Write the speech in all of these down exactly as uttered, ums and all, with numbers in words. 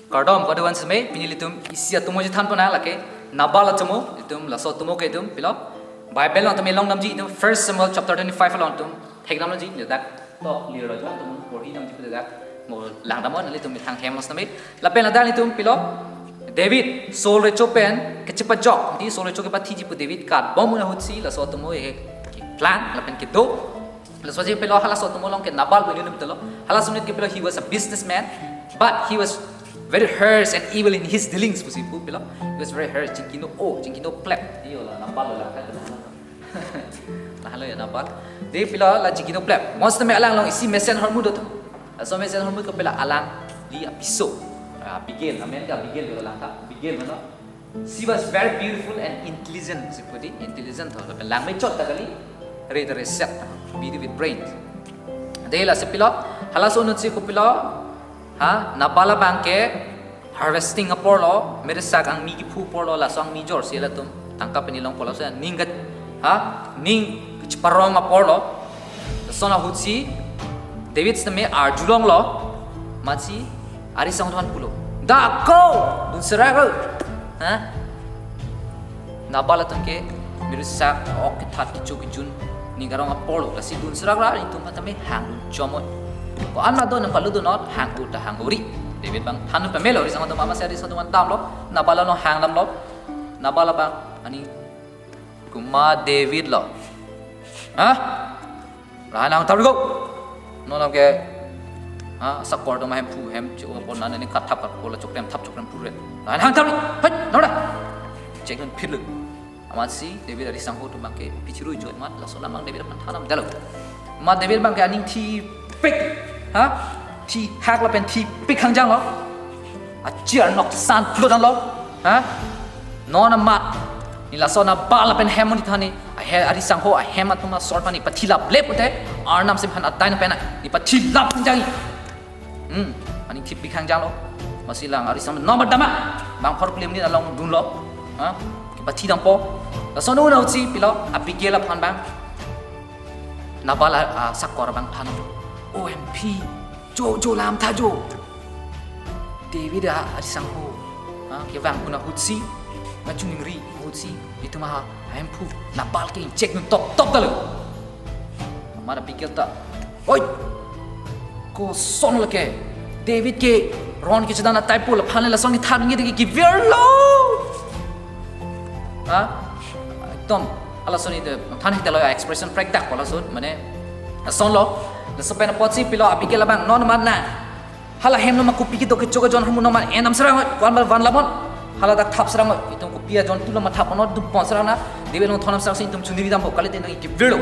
Kardom, kardom seme, pini ilitum isi atomo chethan pon nang lake Nabal atomo, ilitum laso atomo ke ilitum pilo Bible along tame longdamji, ilitum First Samuel chapter twenty-five along ilitum thekdamji, ladak to lirlo jong ilitum porhidamji pu ladak mo langdam non, ilitum methang hem los tame. Lapen ladak ilitum pilo David Saul recho pen kachepajok, di Saul recho kepathiji pu David katbom un ahutsi laso atomo ke keklang lapen kedo. Laso aji pilo halaso atomo along ke Nabal pu inut dolo. Halaso inut ke pilo he was a businessman, but he was very harsh and evil in his dealings pusi pu pilo. He was very harsh, chingkino o, chingkino plep. Iyo la Nabal la ka. La halo ya Nabal. Di pilo la chingkino plep. Mos tame alang along isi mesen ahormu do tho. Laso mesen ahormu ke pilo alangli apiso. Ah, Abigail, amen ke Abigail pilo lang ta. Abigail mano. She was very beautiful and intelligent, si pu di intelligent tho, lapen lang mechot ta kali, re ta reset, beauty with brains. Dei lasi pilo, halaso inut si kopilo, ha, Nabal abang ke harvesting aporlo, mirisak angmi kephu aporlo, laso angmi jor si latum tangka pini longpo, laso aning kat, ha, ning kacheparong aporlo, lason ahutsi David sitame arjulonglo, amatsi arisang aphan pulo, "Da ako, dun serak o." Ha? Nabal atum ke mirisak, ok kethat, kecho kejun, ning karong aporlo, lasi dun serak ra, itum tame hang chomoi. Ko-an ma do nang palu do not, hang u ta hang uri. David abang than pamelo, arisang atum amatsi arisang atum damlo, Nabal along hang damlo. Nabal abang, ani, komat David lo. Ha? Lahai nang thap ri ko. Non ke, ha, sakor do ma hemphu hem cho pon nang ne kathap kap ko la chokrem thap chokrem phu re. Lahai nang thap ri. Hai, nora. Chek dun phit lo. Amatsi David arisang ho atum abang ke pichiru jo amat laso alam abang David aphan than damdetlo. Amat David abang ke aning thipik. Ha? Thihak lapen thipik hangjang lo. Achi arnok san phlutlo. Ha? Non amat, ne laso Nabal lapen hem monit aphan ne, ahe arisang ho ahem atum asor aphan ne pathi laplep pute, Arnam si aphan adai na pen ne pathi lap hangjang. Hmm, aning thipik hangjang lo. Amatsi lang arisang nomor dama, bang phar klim ni along dunlo. Ha? Pathi dampo. Laso un ahutsi pilo Abigail aphan abang Nabal a, a, sakor abang than. "O hemphi, jo jo lam tha jo. David a, arisang ho, ha, kevang un ahutsi, kachiningri ahutsi, itum a hemphu Nabal ke inchek dun toktok ta lo." Amat Abigail ta, "Oi, koson lake, David ke ron kechedan a type po, laphan le lason kethan nge de ke kevir lo." Ha? Ekdom, halason ne than hita lo ya, expression prekdak ko lason, mane, lason lo, laso pen apotsi pilo Abigail abang, "Non amat na. Hala hem no ma kopi kedo kecho kejon ahormu non ma en dam serang, ko-an ma van lamon. Hala dak thap serang, itum kopi ajon tu lo ma thap non dum pon serang na. David along thon dam serang si itum chiningri dampo, kalite nang ke kevir lo."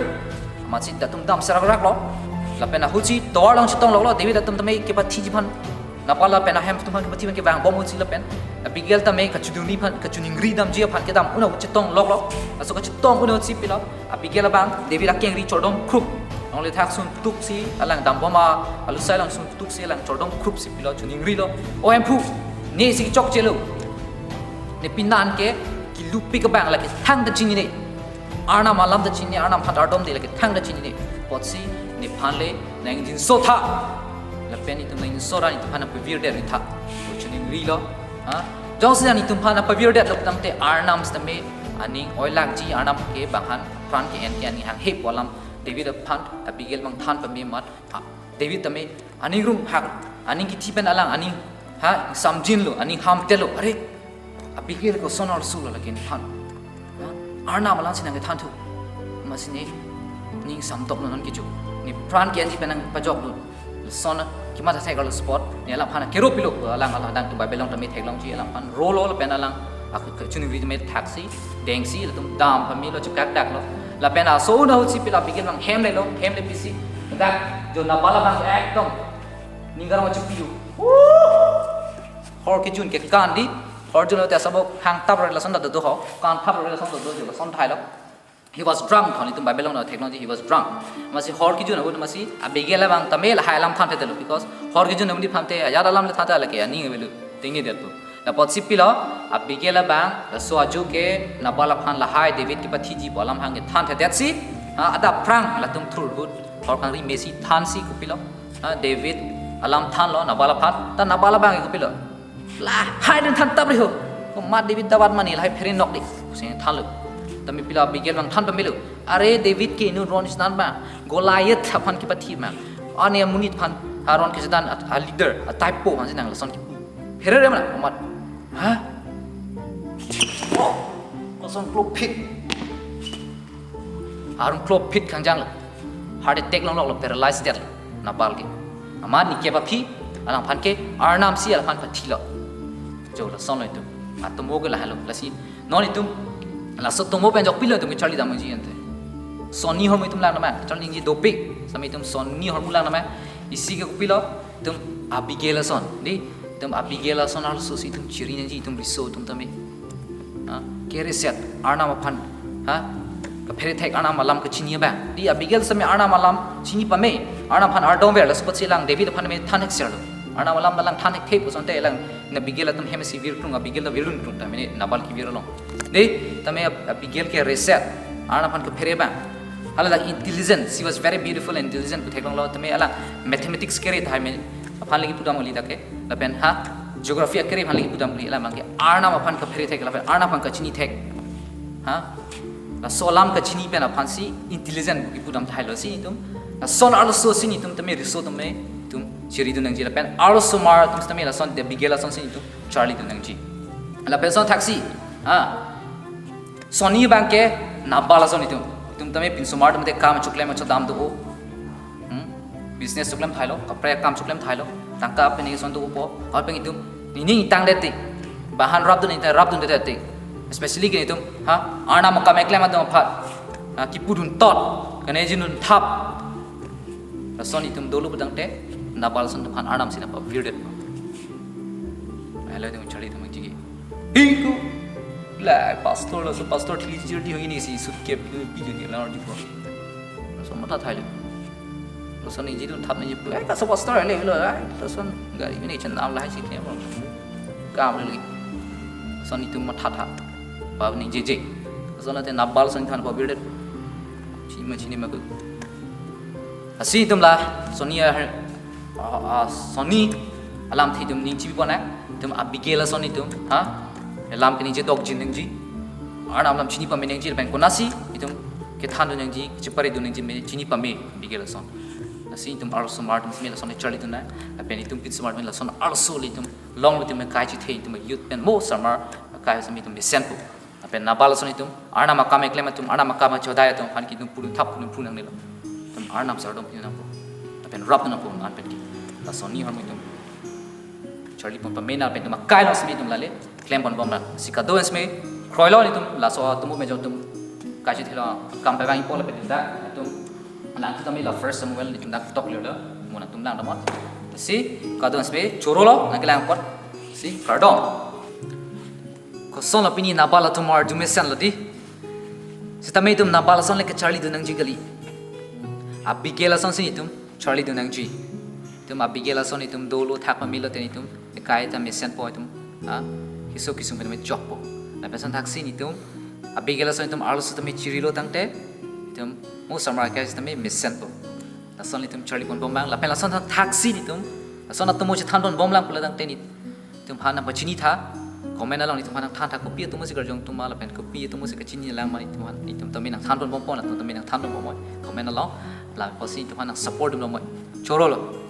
Amatsi latum dam serak rak lo. Lapen ahutsi tovar along chetong lok lo, David atum tame kepathiji aphan, Nabal lapen ahem atum aphan kepathi aphan kevang bom ahutsi lapen Abigail tame kachiduni aphan, kachiningri damji aphan kedam un ahut chetong lok lo. Laso kachetong un ahutsi pilo Abigail abang David akengri chordom khrup. Longle thak sun tuk si alang dam bom a, alusai along sun tuk si alang chordom khrup si pilo chiningri lo, "O hemphu, ne si chokche lo. Ne penan ke kelupik abang lake thangta chinine. Arnam alam ta chinine, Arnam aphan ardomde lake thangta chinine. Apotsi nephan le nangjinso tha. Lapen itum nangjinso ra itum aphan pavirdet ri tha." Ko chiningri lo. Ha? Jongsi itum aphan pavirdet lo tangte Arnam sitame aning oilakji, Arnam ke bang aphan pran ke-en ke aning hanghe pu alam David aphan Abigail abang than pame amat, ha, David tame aning rum hak, aning kithi pen alang aning, ha, samjin lo, aning ham telo, "Are, Abigail koson arsu lo lake nephan. Ha? Arnam alang si nang kethan thu. Amatsi ne ning samtok non ke jo. Ne pran ke-enji pen nang pajok lo." Lason kematha thek lo spot, ne alang aphan kero pilo, alang alang dang tu Bible along tame theklongji, alang aphan rolo lapen alang ak kachiningri tame thaksi, dengsi, latum dam pamelo, chekak dak lo. Lapen laso un ahutsi pilo Abigail abang hem lelo, hem le pisi. Dak jo Nabal abang ekdom ning karong chepi lo. Hor kejun ke kandi, hor jun te asabo hang tap roi lason ta do ho, kan tap roi lason ta do jo, lason thai lo. He was drunk, hon itum Bible along theklongji, he was drunk. Amatsi hor kejun ahut amatsi Abigail abang tame lahai alam than thetelo, because hor kejun ahut aphan te ajat alam le than te lake aning avelo, tingni det tu. Lapotsi pilo Abigail abang laso ajo ke Nabal aphan lahai David kepathiji pu alam hang kethan thetsi, ha, adap aphrang latum thur ahut hor kangri mesi thansi kopilo, ha, David alam thanlo Nabal aphan, ta Nabal abang kopilo, Lahai den than tap ri ho. Komat David dabat mani lahai phere nok di. Sing thanlo. Tame pilo Abigail abang than pamelo. Are David ke inut ron isnan ma. Goliath aphan kepathi ma. Ane amonit aphan aron kesedan a, a leader, a type po aphan si nang lason kipu. Phere re mana komat. Ha? Oh, lason klopphit. Arong klopphit kangjang lo. Heart attack longlok lo, paralyzed det lo Nabal ke. Amat ni ke baphi, alangphan ke Arnam si alangphan pathilo. Jo lason lo itum. Atomo ke lahai lo, lasi. Non itum, laso tomo pen jokpilo itum kecharli damji ante. Sonni ahormu itum lang nama, charli nangji dopik. Sami itum sonni ahormu lang nama, isi ke kopilo, itum Abigail ason. Di, itum Abigail ason arloso si itum chiri nangji itum riso atum tame. Ha, kereset, Arnam aphan, ha, kaphere thek Arnam alam kachini abang. Di Abigail sami Arnam alam chini pame, Arnam aphan ardom ver, laso apotsi lang David aphan me than hek serlo. Arnam alam lang than hek thep asonte lang na Abigail atum hem si vir krung, Abigail ta virun krung ta mene Nabal kevir along. Di, tame Ab-, Abigail kereset, Arnam aphan kaphere abang. Hala lang intelligent, she was very beautiful and intelligent pu theklonglo, tame alang mathematics kere thai me, aphan lagi pudam kali ta ke. Lapen ha, geography akere aphan lagi pudam kali, alang abang ke Arnam aphan kaphere thek, lapen Arnam aphan kachini thek. Ha? Laso alam kachini pen aphan si intelligent pu kipudam thailo si itum. Lason arloso si itum tame riso tame itum chiri dun nangji lapen arlosomar atum tame lason Abigail ason si itum charli dun nangji. Lapen son thaksi. Ha. Sonni abang ke Nabal ason itum. Itum tame pinsomar atum te kam choklem chodam do. Hmm? Business choklem thailo, kaprek akam choklem thailo. Tangka pen ni son do po. Hal pen itum. Nini itang det tik. Bahan rap dun, itang rap dun det tik. Especially ke itum, ha, Arnam akam keklem atum aphan. Ha, kipu dun tot. Kene jin dun thap. Lason itum dolo pu tangte, Nabal ason atum aphan Arnam si nangpavirdet. Hello, itum charli itum jigi. Hiku. La pastor, laso pastor thili chirdi ho, ini si suit cap pi pi juni la arju ko. Laso matha thailo. Laso ningje dun thap ningje pu. Ai, laso pastor le lo. Ai, laso gari ini chenam lahai si ke mo. Kam le lagi. Laso itum matha tha. Ba ningjeje. Laso nate Nabal ason aphan pavirdet. Chini ma chini ma ku. Lasi itum la, sonni a, a, a, sonni alamthe itum ning chibi pon nang, itum Abigail ason itum, ha? Alam keningje dokjin nangji, Arnam alam chini pame nangji, lapen konasi itum kethan dun nangji, chepare dun nangji me chini pame Abigail ason. Lasi itum arlosomar atum si me lason charli dun nang, lapen itum pinsomar atum lason arloso le itum long le itum kai chithe itum youth pen mo samar kai si me itum mesenpo. Lapen Nabal ason itum, Arnam akam keklem atum, Arnam akam chodai atum aphan ke itum pudun thap pudun phu nangnelo. Itum Arnam sardom pudun nangpo. Lapen rap nangpo, lapen ke. Lason ni harmu itum charli pon pame nang, lapen itum akai along si me itum lale klem pon bom nang. Si kado-an si me kroilo itum, laso atum me jong itum kai chithelo akam pevang ipo lapen itum dak itum lang itum me la First Samuel itum dak tok lelo, mo nangtum lang damot. Si kado-an si me chorolo, nangkelang apot. Si kardom. Kosonlo pini Nabal atum arju mesenlo di. Sitame itum Nabal ason le kecharli dun nangji kali. Abigail ason si itum charli dun nangji. Itum Abigail ason itum dolo thak pamelo ten itum ekai ta mesenpo itum. Ha? Kiso kisung pen me chokpo. Lapen son thaksi itum Abigail ason itum arloso tame chirilo tangte itum mo samar kai tame mesenpo. Lason itum charli pon bom lang. Lapen lason thaksi itum. Lason atomo chethan pon bom lang pula tangte ni itum aphan nangpachini tha, comment along itum aphan nangthan tha, kopi atomo si karjong atum ma lapen kopi atomo si kachini lang ma itum aphan, itum tame nangthan pon bom pon, itum tame nangthan pon bom moi comment along, lapusi itum aphan nang support dun bom moi. Chorolo.